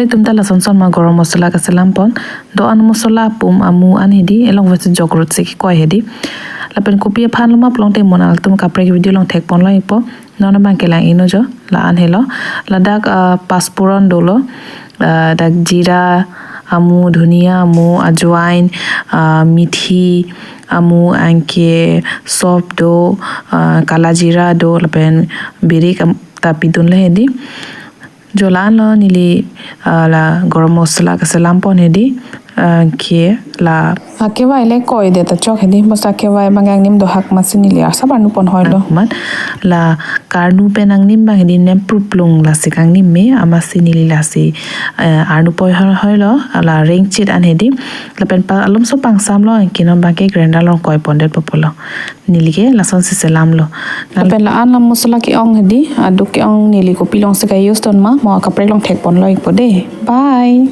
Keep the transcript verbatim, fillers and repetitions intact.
Itum ta lason son ma garam masala kaselam pon. Do-an masala pum amu an hedi, elong vesi jogrut si kekoi hedi. Lapen kopi aphan lo ma pulote mo nangtum kaprek video along thekpon lo ikpo. Non abang ke lang-iknon jo, la-an helo. Ladak, ah, paspuron dolo. Ah, dak jira amu, dhuniya amu, ajwain, ah, mithi amu, anke sof do, ah, kala jira do, lapen birik am-, ta pidun lo hedi. Jo la-an lo neli, ah, la garam masala kaselam pon hedi, ah, ke la. Akevai le koi det ta chok hedi, bos akevai abang angnim do hak masi neli asap arnu pon hoi lo. Mat la karnu pen angnim abang hedi nem pruplung lasi kangnim me, amatsi neli lasi, eh, arnu poi hoi hoi lo, la rengchit an hedi. Lapen pa alomso pangsam lo, anke non abang ke grinder along koi pon det po pulo. Neli ke lason si selam lo. Lapen la-an la masala ke-ong hedi, aduk ke-ong neli kopi along si ka-use ton ma, mo kaprek along thekpon lo ikpo de. Bye.